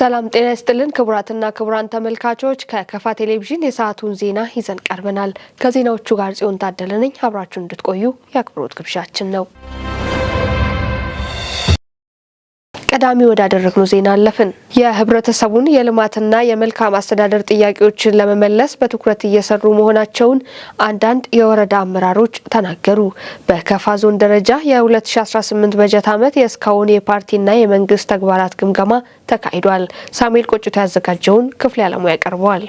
ሰላም ጤና ይስጥልን ክቡራትና ክቡራን ተመልካቾች፣ ከከፋ ቴሌቪዥን የሰዓቱን ዜና ይዘን ቀርበናል። ከዜናዎቹ ጋር ጽዮን ታደለ ነኝ። አብራችሁን እንድትቆዩ የአክብሮት ግብዣችን ነው። ቀዳሚ ወዳደረግነው ዜና አለፍን። የህብረተሰቡን የልማትና የመልካም አስተዳደር ጥያቄዎችን ለመመለስ በትኩረት እየሰሩ መሆናቸውን አንዳንድ የወረዳ አመራሮች ተናገሩ። በከፋ ዞን ደረጃ የ2018 በጀት ዓመት የእስካሁን የፓርቲና የመንግስት ተግባራት ግምገማ ተካሂዷል። ሳሙኤል ቆጭቶ ያዘጋጀውን ክፍሌ አለሙ ያቀርበዋል።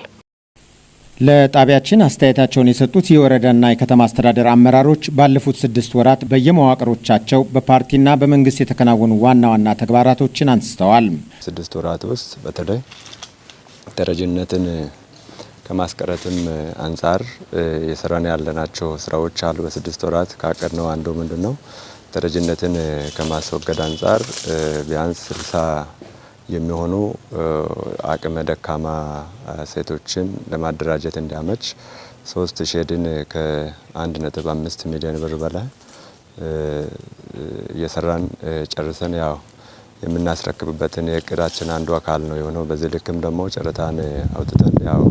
ለጣቢያችን አስተያየታቸውን የሰጡት የወረዳና የከተማ አስተዳደር አመራሮች ባለፉት 6 ወራት በየመዋቅሮቻቸው በፓርቲና በመንግስት የተከናወኑ ዋና ዋና ተግባራቶችን አንስተዋል። 6 ወራት ውስጥ በተለይ ተረጂነትን ከማስቀረትም አንጻር እየሰራን ያለናቸው ስራዎች አሉ። በ6 ወራት ካቀድነው አንዱ ምንድን ነው? ተረጂነትን ከማስወገድ አንጻር ቢያንስ 60 የሚሆኑ አቅመ ደካማ ሴቶችን ለማደራጀት እንዲያመች ሶስት ሼድን ከ1.5 ሚሊዮን ብር በላይ እየሰራን ጨርሰን ያው የምናስረክብበትን የእቅዳችን አንዱ አካል ነው የሆነው። በዚህ ልክም ደግሞ ጨረታን አውጥተን ያው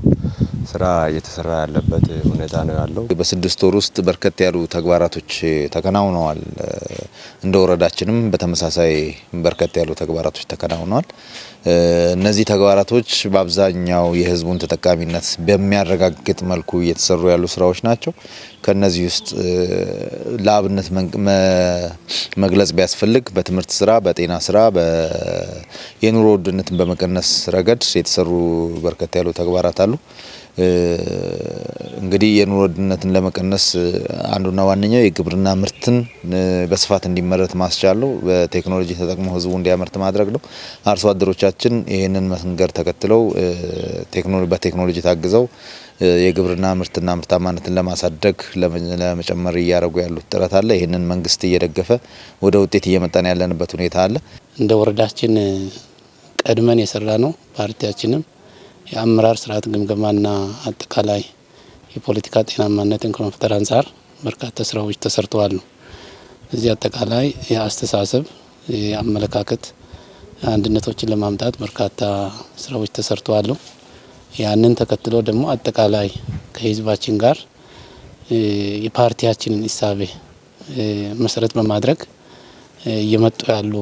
ስራ እየተሰራ ያለበት ሁኔታ ነው ያለው። በ6 ወር ውስጥ በርከት ያሉ ተግባራቶች ተከናውነዋል። እንደ ወረዳችንም በተመሳሳይ በርከት ያሉ ተግባራቶች ተከናውነዋል። እነዚህ ተግባራቶች በአብዛኛው የሕዝቡን ተጠቃሚነት በሚያረጋግጥ መልኩ እየተሰሩ ያሉ ስራዎች ናቸው። ከነዚህ ውስጥ ለአብነት መግለጽ ቢያስፈልግ በትምህርት ስራ፣ በጤና ስራ፣ የኑሮ ውድነትን በመቀነስ ረገድ የተሰሩ በርከት ያሉ ተግባራት አሉ። እንግዲህ የኑሮ ውድነትን ለመቀነስ አንዱና ዋነኛው የግብርና ምርትን በስፋት እንዲመረት ማስቻል ነው። በቴክኖሎጂ ተጠቅሞ ህዝቡ እንዲያመርት ማድረግ ነው። አርሶ አደሮቻችን ይህንን መንገድ ተከትለው በቴክኖሎጂ ታግዘው የግብርና ምርትና ምርታማነትን ለማሳደግ፣ ለመጨመር እያደረጉ ያሉት ጥረት አለ። ይህንን መንግስት እየደገፈ ወደ ውጤት እየመጣን ያለንበት ሁኔታ አለ። እንደ ወረዳችን ቀድመን የሰራነው፣ ፓርቲያችንም የአመራር ስርዓት ግምገማና አጠቃላይ የፖለቲካ ጤናማነትን ከመፍጠር አንጻር በርካታ ስራዎች ተሰርተዋል ነው። እዚህ አጠቃላይ የአስተሳሰብ፣ የአመለካከት አንድነቶችን ለማምጣት በርካታ ስራዎች ተሰርተዋል። ያንን ተከትሎ ደግሞ አጠቃላይ ከህዝባችን ጋር የፓርቲያችንን እሳቤ መሰረት በማድረግ እየመጡ ያሉ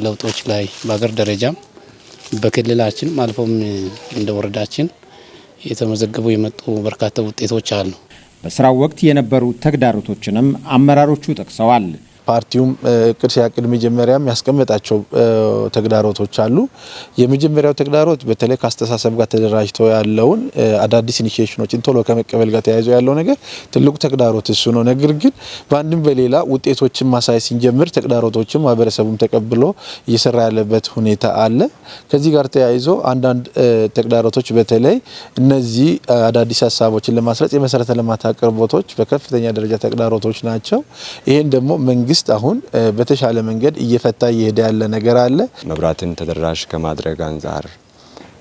ለውጦች ላይ በሀገር ደረጃም በክልላችን አልፎም እንደ ወረዳችን የተመዘገቡ የመጡ በርካታ ውጤቶች አሉ። በስራው ወቅት የነበሩ ተግዳሮቶችንም አመራሮቹ ጠቅሰዋል። ፓርቲውም እቅድ ሲያቅድ መጀመሪያም ያስቀመጣቸው ተግዳሮቶች አሉ። የመጀመሪያው ተግዳሮት በተለይ ከአስተሳሰብ ጋር ተደራጅቶ ያለውን አዳዲስ initiation ኦችን ቶሎ ከመቀበል ጋር ተያይዞ ያለው ነገር ትልቁ ተግዳሮት እሱ ነው። ነገር ግን በአንድም በሌላ ውጤቶችን ማሳየት ሲንጀምር ተግዳሮቶችን ማህበረሰቡም ተቀብሎ እየሰራ ያለበት ሁኔታ አለ። ከዚህ ጋር ተያይዞ አንዳንድ ተግዳሮቶች በተለይ እነዚህ አዳዲስ ሀሳቦችን ለማስረጽ የመሰረተ ልማት አቅርቦቶች በከፍተኛ ደረጃ ተግዳሮቶች ናቸው። ይህን ደግሞ መንግስት አሁን በተሻለ መንገድ እየፈታ እየሄደ ያለ ነገር አለ። መብራትን ተደራሽ ከማድረግ አንጻር፣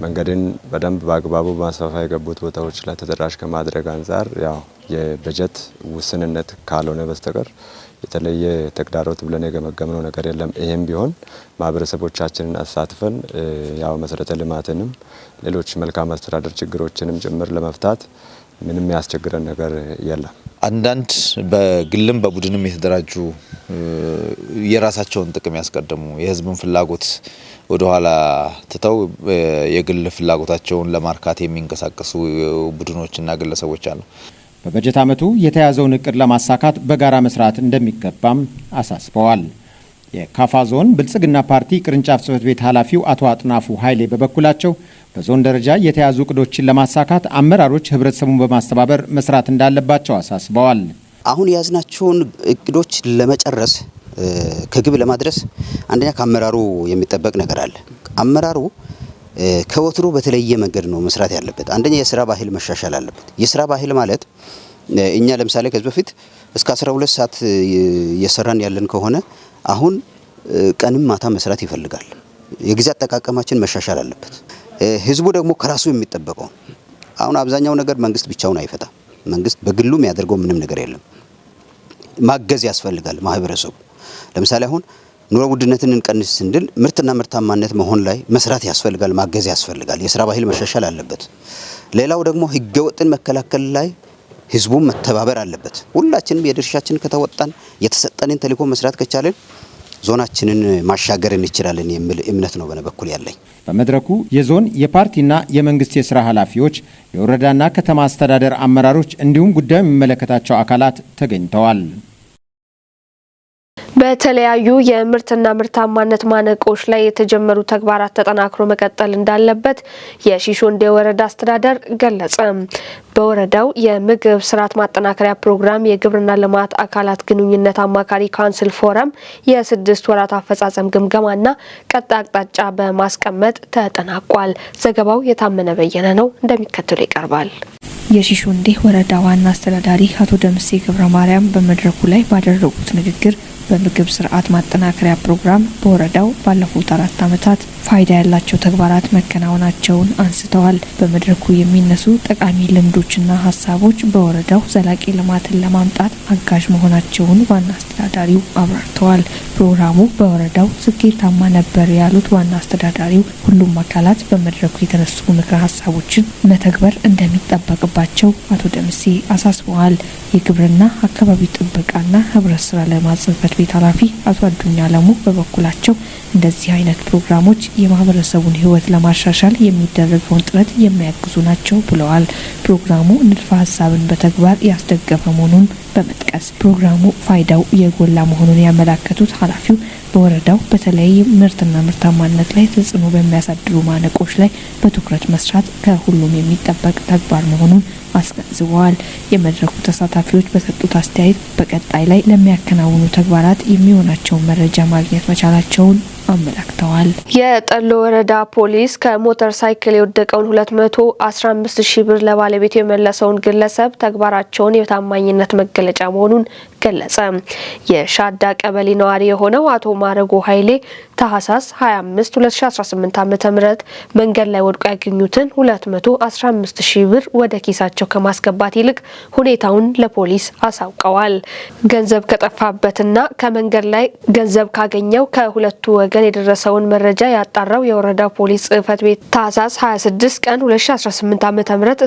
መንገድን በደንብ በአግባቡ ማስፋፋ የገቡት ቦታዎች ላይ ተደራሽ ከማድረግ አንጻር ያው የበጀት ውስንነት ካልሆነ በስተቀር የተለየ ተግዳሮት ብለን የገመገምነው ነገር የለም። ይሄም ቢሆን ማህበረሰቦቻችንን አሳትፈን ያው መሰረተ ልማትንም ሌሎች መልካም አስተዳደር ችግሮችንም ጭምር ለመፍታት ምንም ያስቸግረን ነገር የለም። አንዳንድ በግልም በቡድንም የተደራጁ የራሳቸውን ጥቅም ያስቀደሙ፣ የህዝብን ፍላጎት ወደኋላ ትተው የግል ፍላጎታቸውን ለማርካት የሚንቀሳቀሱ ቡድኖችና ግለሰቦች አሉ። በበጀት ዓመቱ የተያዘውን እቅድ ለማሳካት በጋራ መስራት እንደሚገባም አሳስበዋል። የካፋ ዞን ብልጽግና ፓርቲ ቅርንጫፍ ጽሕፈት ቤት ኃላፊው አቶ አጥናፉ ኃይሌ በበኩላቸው በዞን ደረጃ የተያዙ እቅዶችን ለማሳካት አመራሮች ህብረተሰቡን በማስተባበር መስራት እንዳለባቸው አሳስበዋል። አሁን የያዝናቸውን እቅዶች ለመጨረስ፣ ከግብ ለማድረስ አንደኛ ከአመራሩ የሚጠበቅ ነገር አለ። አመራሩ ከወትሮ በተለየ መንገድ ነው መስራት ያለበት። አንደኛ የስራ ባህል መሻሻል አለበት። የስራ ባህል ማለት እኛ ለምሳሌ ከዚህ በፊት እስከ 12 ሰዓት እየሰራን ያለን ከሆነ አሁን ቀንም ማታ መስራት ይፈልጋል። የጊዜ አጠቃቀማችን መሻሻል አለበት። ህዝቡ ደግሞ ከራሱ የሚጠበቀው፣ አሁን አብዛኛው ነገር መንግስት ብቻውን አይፈታም። መንግስት በግሉ የሚያደርገው ምንም ነገር የለም። ማገዝ ያስፈልጋል ማህበረሰቡ። ለምሳሌ አሁን ኑሮ ውድነትን እንቀንስ ስንል ምርትና ምርታማነት መሆን ላይ መስራት ያስፈልጋል፣ ማገዝ ያስፈልጋል። የስራ ባህል መሻሻል አለበት። ሌላው ደግሞ ህገወጥን መከላከል ላይ ህዝቡን መተባበር አለበት። ሁላችንም የድርሻችንን ከተወጣን፣ የተሰጠንን ተልዕኮ መስራት ከቻልን ዞናችንን ማሻገር እንችላለን የሚል እምነት ነው በእኔ በኩል ያለኝ። በመድረኩ የዞን የፓርቲና የመንግስት የስራ ኃላፊዎች፣ የወረዳና ከተማ አስተዳደር አመራሮች እንዲሁም ጉዳዩ የሚመለከታቸው አካላት ተገኝተዋል። በተለያዩ የምርትና ምርታማነት ማነቆዎች ላይ የተጀመሩ ተግባራት ተጠናክሮ መቀጠል እንዳለበት የሺሾንዴ ወረዳ አስተዳደር ገለጸ። በወረዳው የምግብ ስርዓት ማጠናከሪያ ፕሮግራም የግብርና ልማት አካላት ግንኙነት አማካሪ ካውንስል ፎረም የ6 ወራት አፈጻጸም ግምገማና ቀጣይ አቅጣጫ በማስቀመጥ ተጠናቋል። ዘገባው የታመነ በየነ ነው፣ እንደሚከተለው ይቀርባል። የሺሾንዴ ወረዳ ዋና አስተዳዳሪ አቶ ደምሴ ገብረ ማርያም በመድረኩ ላይ ባደረጉት ንግግር በምግብ ስርዓት ማጠናከሪያ ፕሮግራም በወረዳው ባለፉት 4 ዓመታት ፋይዳ ያላቸው ተግባራት መከናወናቸውን አንስተዋል። በመድረኩ የሚነሱ ጠቃሚ ልምዶችና ሀሳቦች በወረዳው ዘላቂ ልማትን ለማምጣት አጋዥ መሆናቸውን ዋና አስተዳዳሪው አብራርተዋል። ፕሮግራሙ በወረዳው ስኬታማ ነበር ያሉት ዋና አስተዳዳሪው፣ ሁሉም አካላት በመድረኩ የተነሱ ምክረ ሀሳቦችን መተግበር እንደሚጠበቅባቸው አቶ ደምሴ አሳስበዋል። የግብርና አካባቢ ጥበቃና ህብረት ስራ ልማት ጽህፈት ቤት ኃላፊ አቶ አዱኛ አለሙ በበኩላቸው፣ እንደዚህ አይነት ፕሮግራሞች የማህበረሰቡን ህይወት ለማሻሻል የሚደረገውን ጥረት የሚያግዙ ናቸው ብለዋል። ፕሮግራሙ ንድፈ ሀሳብን በተግባር ያስደገፈ መሆኑን በመጥቀስ፣ ፕሮግራሙ ፋይዳው የጎላ መሆኑን ያመላከቱት ኃላፊው፣ በወረዳው በተለይ ምርትና ምርታማነት ላይ ተጽዕኖ በሚያሳድሩ ማነቆች ላይ በትኩረት መስራት ከሁሉም የሚጠበቅ ተግባር መሆኑን አስገንዝበዋል። የመድረኩ ተሳታፊዎች በሰጡት አስተያየት በቀጣይ ላይ ለሚያከናውኑ ተግባራት የሚሆናቸውን መረጃ ማግኘት መቻላቸውን አመላክተዋል። የጠሎ ወረዳ ፖሊስ ከሞተር ሳይክል የወደቀውን 215 ሺህ ብር ለባለቤቱ የመለሰውን ግለሰብ ተግባራቸውን የታማኝነት መገለጫ መሆኑን ገለጸ። የሻዳ ቀበሌ ነዋሪ የሆነው አቶ ማረጎ ኃይሌ ታህሳስ 25 2018 ዓ.ም መንገድ ላይ ወድቆ ያገኙትን 215 ሺህ ብር ወደ ኪሳቸው ከማስገባት ይልቅ ሁኔታውን ለፖሊስ አሳውቀዋል። ገንዘብ ከጠፋበትና ከመንገድ ላይ ገንዘብ ካገኘው ከሁለቱ ወገን የደረሰውን መረጃ ያጣራው የወረዳው ፖሊስ ጽሕፈት ቤት ታህሳስ 26 ቀን 2018 ዓ.ም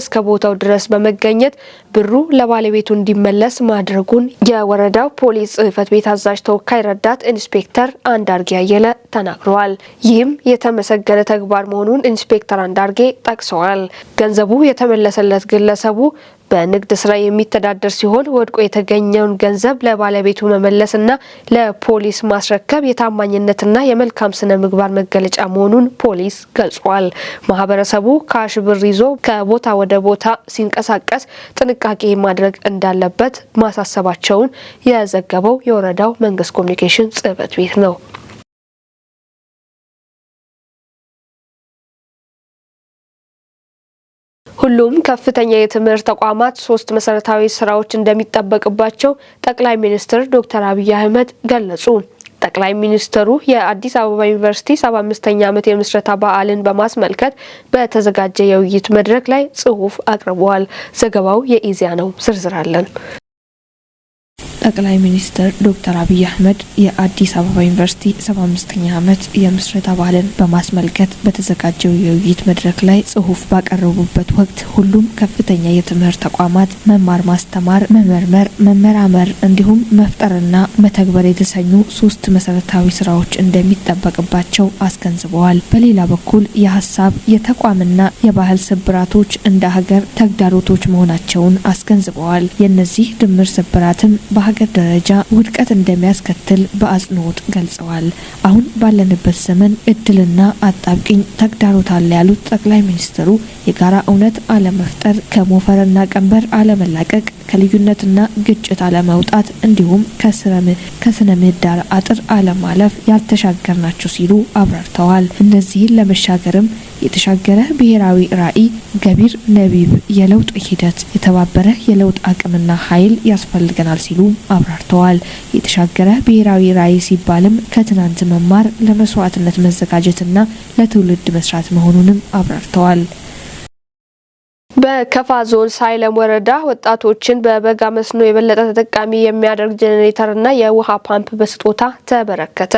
እስከ ቦታው ድረስ በመገኘት ብሩ ለባለቤቱ እንዲመለስ ማድረጉን የወረዳው ፖሊስ ጽሕፈት ቤት አዛዥ ተወካይ ረዳት ኢንስፔክተር አንዳርጌ አየለ ተናግረዋል። ይህም የተመሰገነ ተግባር መሆኑን ኢንስፔክተር አንዳርጌ ጠቅሰዋል። ገንዘቡ የተመለሰለት ግለሰቡ በንግድ ስራ የሚተዳደር ሲሆን፣ ወድቆ የተገኘውን ገንዘብ ለባለቤቱ መመለስና ለፖሊስ ማስረከብ የታማኝነትና የመልካም ስነ ምግባር መገለጫ መሆኑን ፖሊስ ገልጿል። ማህበረሰቡ ካሽ ብር ይዞ ከቦታ ወደ ቦታ ሲንቀሳቀስ ጥንቃቄ ማድረግ እንዳለበት ማሳሰባቸውን የዘገበው የወረዳው መንግስት ኮሚኒኬሽን ጽሕፈት ቤት ነው። ሁሉም ከፍተኛ የትምህርት ተቋማት ሶስት መሰረታዊ ስራዎች እንደሚጠበቅባቸው ጠቅላይ ሚኒስትር ዶክተር አብይ አህመድ ገለጹ። ጠቅላይ ሚኒስትሩ የአዲስ አበባ ዩኒቨርሲቲ 75ኛ ዓመት የምስረታ በዓልን በማስመልከት በተዘጋጀ የውይይት መድረክ ላይ ጽሑፍ አቅርበዋል። ዘገባው የኢዜአ ነው። ዝርዝር አለን። ጠቅላይ ሚኒስትር ዶክተር አብይ አህመድ የአዲስ አበባ ዩኒቨርሲቲ 75ኛ ዓመት የምስረታ በዓልን በማስመልከት በተዘጋጀው የውይይት መድረክ ላይ ጽሑፍ ባቀረቡበት ወቅት፣ ሁሉም ከፍተኛ የትምህርት ተቋማት መማር ማስተማር፣ መመርመር፣ መመራመር እንዲሁም መፍጠርና መተግበር የተሰኙ ሶስት መሰረታዊ ስራዎች እንደሚጠበቅባቸው አስገንዝበዋል። በሌላ በኩል የሀሳብ፣ የተቋምና የባህል ስብራቶች እንደ ሀገር ተግዳሮቶች መሆናቸውን አስገንዝበዋል። የእነዚህ ድምር ስብራትም በሀገር ደረጃ ውድቀት እንደሚያስከትል በአጽንኦት ገልጸዋል። አሁን ባለንበት ዘመን እድልና አጣብቂኝ ተግዳሮት አለ ያሉት ጠቅላይ ሚኒስትሩ፣ የጋራ እውነት አለመፍጠር፣ ከሞፈርና ቀንበር አለመላቀቅ፣ ከልዩነትና ግጭት አለመውጣት እንዲሁም ከስነ ምህዳር አጥር አለማለፍ ያልተሻገርናቸው ሲሉ አብራርተዋል። እነዚህን ለመሻገርም የተሻገረ ብሔራዊ ራዕይ፣ ገቢር ነቢብ የለውጥ ሂደት፣ የተባበረ የለውጥ አቅምና ኃይል ያስፈልገናል ሲሉ አብራርተዋል። የተሻገረ ብሔራዊ ራዕይ ሲባልም ከትናንት መማር፣ ለመስዋዕትነት መዘጋጀትና ለትውልድ መስራት መሆኑንም አብራርተዋል። በከፋ ዞን ሳይለም ወረዳ ወጣቶችን በበጋ መስኖ የበለጠ ተጠቃሚ የሚያደርግ ጄኔሬተርና የውሃ ፓምፕ በስጦታ ተበረከተ።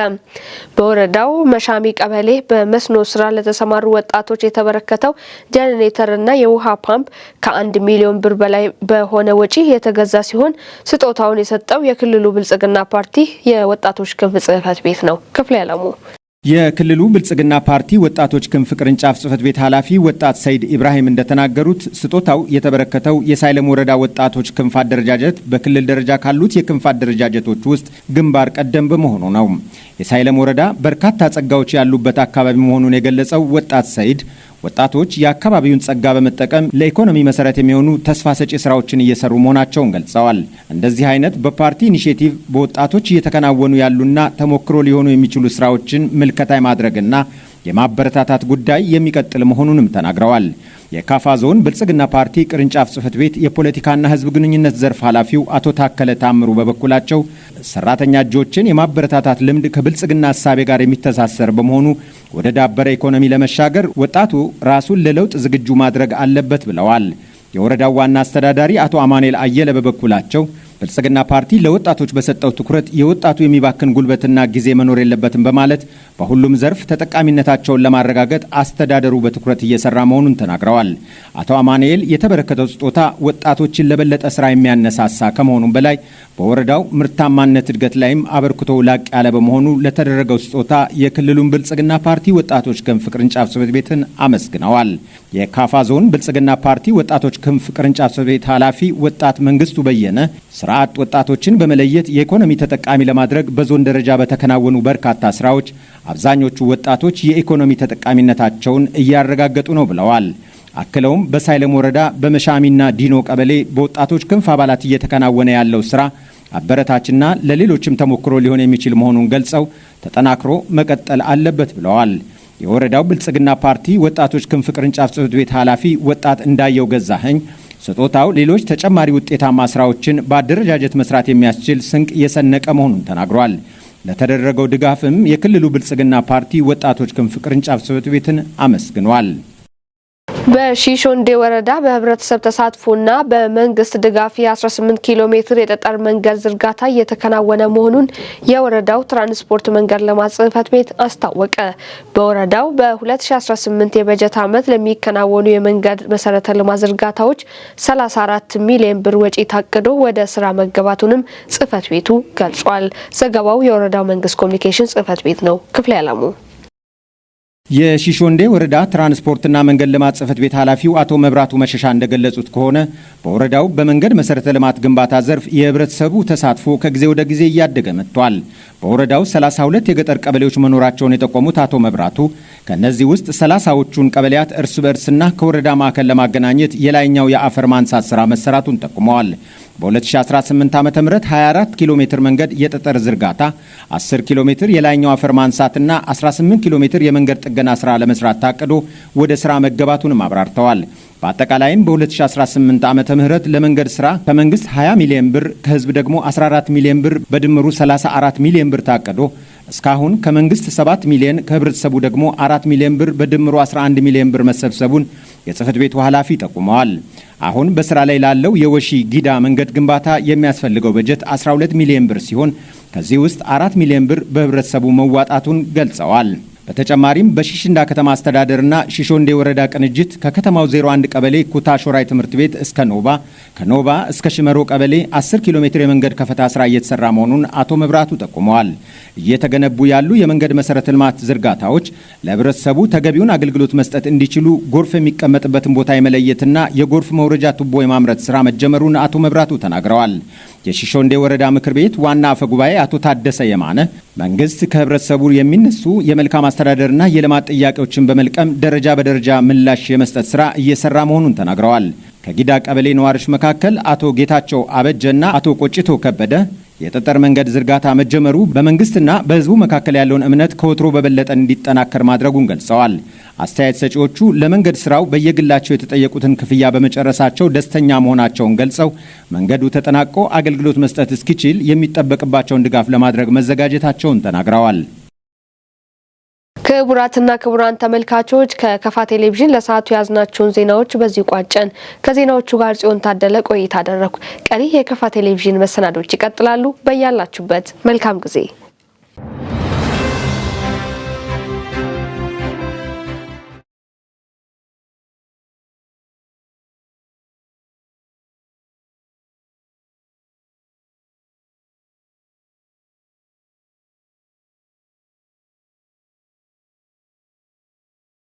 በወረዳው መሻሚ ቀበሌ በመስኖ ስራ ለተሰማሩ ወጣቶች የተበረከተው ጄኔሬተርና የውሃ ፓምፕ ከ1 ሚሊዮን ብር በላይ በሆነ ወጪ የተገዛ ሲሆን ስጦታውን የሰጠው የክልሉ ብልጽግና ፓርቲ የወጣቶች ክንፍ ጽህፈት ቤት ነው። ክፍሌ አለሙ። የክልሉ ብልጽግና ፓርቲ ወጣቶች ክንፍ ቅርንጫፍ ጽህፈት ቤት ኃላፊ ወጣት ሰይድ ኢብራሂም እንደተናገሩት፣ ስጦታው የተበረከተው የሳይለም ወረዳ ወጣቶች ክንፍ አደረጃጀት በክልል ደረጃ ካሉት የክንፍ አደረጃጀቶች ውስጥ ግንባር ቀደም በመሆኑ ነው። የሳይለም ወረዳ በርካታ ጸጋዎች ያሉበት አካባቢ መሆኑን የገለጸው ወጣት ሰይድ፣ ወጣቶች የአካባቢውን ጸጋ በመጠቀም ለኢኮኖሚ መሰረት የሚሆኑ ተስፋ ሰጪ ስራዎችን እየሰሩ መሆናቸውን ገልጸዋል። እንደዚህ አይነት በፓርቲ initiative በወጣቶች እየተከናወኑ ያሉና ተሞክሮ ሊሆኑ የሚችሉ ስራዎችን ምልከታ የማድረግና የማበረታታት ጉዳይ የሚቀጥል መሆኑንም ተናግረዋል። የካፋ ዞን ብልጽግና ፓርቲ ቅርንጫፍ ጽህፈት ቤት የፖለቲካና ሕዝብ ግንኙነት ዘርፍ ኃላፊው አቶ ታከለ ታምሩ በበኩላቸው፣ ሰራተኛ እጆችን የማበረታታት ልምድ ከብልጽግና እሳቤ ጋር የሚተሳሰር በመሆኑ ወደ ዳበረ ኢኮኖሚ ለመሻገር ወጣቱ ራሱን ለለውጥ ዝግጁ ማድረግ አለበት ብለዋል። የወረዳው ዋና አስተዳዳሪ አቶ አማኑኤል አየለ በበኩላቸው፣ ብልጽግና ፓርቲ ለወጣቶች በሰጠው ትኩረት የወጣቱ የሚባክን ጉልበትና ጊዜ መኖር የለበትም በማለት በሁሉም ዘርፍ ተጠቃሚነታቸውን ለማረጋገጥ አስተዳደሩ በትኩረት እየሰራ መሆኑን ተናግረዋል። አቶ አማኑኤል የተበረከተው ስጦታ ወጣቶችን ለበለጠ ስራ የሚያነሳሳ ከመሆኑም በላይ በወረዳው ምርታማነት እድገት ላይም አበርክቶ ላቅ ያለ በመሆኑ ለተደረገው ስጦታ የክልሉን ብልጽግና ፓርቲ ወጣቶች ክንፍ ቅርንጫፍ ጽሕፈት ቤትን አመስግነዋል። የካፋ ዞን ብልጽግና ፓርቲ ወጣቶች ክንፍ ቅርንጫፍ ጽሕፈት ቤት ኃላፊ ወጣት መንግስቱ በየነ፣ ስራ አጥ ወጣቶችን በመለየት የኢኮኖሚ ተጠቃሚ ለማድረግ በዞን ደረጃ በተከናወኑ በርካታ ስራዎች አብዛኞቹ ወጣቶች የኢኮኖሚ ተጠቃሚነታቸውን እያረጋገጡ ነው ብለዋል። አክለውም በሳይለም ወረዳ በመሻሚና ዲኖ ቀበሌ በወጣቶች ክንፍ አባላት እየተከናወነ ያለው ስራ አበረታችና ለሌሎችም ተሞክሮ ሊሆን የሚችል መሆኑን ገልጸው ተጠናክሮ መቀጠል አለበት ብለዋል። የወረዳው ብልጽግና ፓርቲ ወጣቶች ክንፍ ቅርንጫፍ ጽሕፈት ቤት ኃላፊ ወጣት እንዳየው ገዛኸኝ፣ ስጦታው ሌሎች ተጨማሪ ውጤታማ ስራዎችን በአደረጃጀት መስራት የሚያስችል ስንቅ የሰነቀ መሆኑን ተናግሯል። ለተደረገው ድጋፍም የክልሉ ብልጽግና ፓርቲ ወጣቶች ክንፍ ቅርንጫፍ ጽሕፈት ቤትን አመስግኗል። በሺሾንዴ ወረዳ በህብረተሰብ ተሳትፎና በመንግስት ድጋፍ የ18 ኪሎ ሜትር የጠጠር መንገድ ዝርጋታ እየተከናወነ መሆኑን የወረዳው ትራንስፖርት መንገድ ልማት ጽሕፈት ቤት አስታወቀ። በወረዳው በ2018 የበጀት ዓመት ለሚከናወኑ የመንገድ መሰረተ ልማት ዝርጋታዎች 34 ሚሊዮን ብር ወጪ ታቅዶ ወደ ስራ መገባቱንም ጽሕፈት ቤቱ ገልጿል። ዘገባው የወረዳው መንግስት ኮሚኒኬሽን ጽሕፈት ቤት ነው። ክፍሌ አለሙ። የሺሾንዴ ወረዳ ትራንስፖርትና መንገድ ልማት ጽሕፈት ቤት ኃላፊው አቶ መብራቱ መሸሻ እንደገለጹት ከሆነ፣ በወረዳው በመንገድ መሰረተ ልማት ግንባታ ዘርፍ የህብረተሰቡ ተሳትፎ ከጊዜ ወደ ጊዜ እያደገ መጥቷል። በወረዳው 32 የገጠር ቀበሌዎች መኖራቸውን የጠቆሙት አቶ መብራቱ፣ ከእነዚህ ውስጥ 30ዎቹን ቀበሌያት እርስ በእርስና ከወረዳ ማዕከል ለማገናኘት የላይኛው የአፈር ማንሳት ስራ መሰራቱን ጠቁመዋል። በ2018 ዓ ም 24 ኪሎ ሜትር መንገድ የጠጠር ዝርጋታ፣ 10 ኪሎ ሜትር የላይኛው አፈር ማንሳትና 18 ኪሎ ሜትር የመንገድ ጥገና ስራ ለመስራት ታቅዶ ወደ ስራ መገባቱንም አብራርተዋል። በአጠቃላይም በ2018 ዓ ም ለመንገድ ስራ ከመንግስት 20 ሚሊዮን ብር፣ ከህዝብ ደግሞ 14 ሚሊዮን ብር፣ በድምሩ 34 ሚሊዮን ብር ታቅዶ እስካሁን ከመንግስት 7 ሚሊዮን፣ ከህብረተሰቡ ደግሞ 4 ሚሊዮን ብር፣ በድምሩ 11 ሚሊዮን ብር መሰብሰቡን የጽህፈት ቤቱ ኃላፊ ጠቁመዋል። አሁን በስራ ላይ ላለው የወሺ ጊዳ መንገድ ግንባታ የሚያስፈልገው በጀት 12 ሚሊዮን ብር ሲሆን ከዚህ ውስጥ 4 ሚሊዮን ብር በህብረተሰቡ መዋጣቱን ገልጸዋል። በተጨማሪም በሺሽንዳ ከተማ አስተዳደርና ሺሾንዴ ወረዳ ቅንጅት ከከተማው 01 ቀበሌ ኩታ ሾራይ ትምህርት ቤት እስከ ኖባ፣ ከኖባ እስከ ሽመሮ ቀበሌ 10 ኪሎ ሜትር የመንገድ ከፈታ ስራ እየተሰራ መሆኑን አቶ መብራቱ ጠቁመዋል። እየተገነቡ ያሉ የመንገድ መሰረተ ልማት ዝርጋታዎች ለህብረተሰቡ ተገቢውን አገልግሎት መስጠት እንዲችሉ ጎርፍ የሚቀመጥበትን ቦታ የመለየትና የጎርፍ መውረጃ ቱቦ የማምረት ስራ መጀመሩን አቶ መብራቱ ተናግረዋል። የሺሾንዴ ወረዳ ምክር ቤት ዋና አፈ ጉባኤ አቶ ታደሰ የማነ፣ መንግስት ከህብረተሰቡ የሚነሱ የመልካም አስተዳደርና የልማት ጥያቄዎችን በመልቀም ደረጃ በደረጃ ምላሽ የመስጠት ስራ እየሰራ መሆኑን ተናግረዋል። ከጊዳ ቀበሌ ነዋሪዎች መካከል አቶ ጌታቸው አበጀና አቶ ቆጭቶ ከበደ የጠጠር መንገድ ዝርጋታ መጀመሩ በመንግስትና በህዝቡ መካከል ያለውን እምነት ከወትሮ በበለጠ እንዲጠናከር ማድረጉን ገልጸዋል። አስተያየት ሰጪዎቹ ለመንገድ ስራው በየግላቸው የተጠየቁትን ክፍያ በመጨረሳቸው ደስተኛ መሆናቸውን ገልጸው መንገዱ ተጠናቆ አገልግሎት መስጠት እስኪችል የሚጠበቅባቸውን ድጋፍ ለማድረግ መዘጋጀታቸውን ተናግረዋል። ክቡራትና ክቡራን ተመልካቾች፣ ከከፋ ቴሌቪዥን ለሰዓቱ የያዝናቸውን ዜናዎች በዚሁ ቋጨን። ከዜናዎቹ ጋር ጽዮን ታደለ ቆይታ አደረኩ። ቀሪ የከፋ ቴሌቪዥን መሰናዶች ይቀጥላሉ። በያላችሁበት መልካም ጊዜ።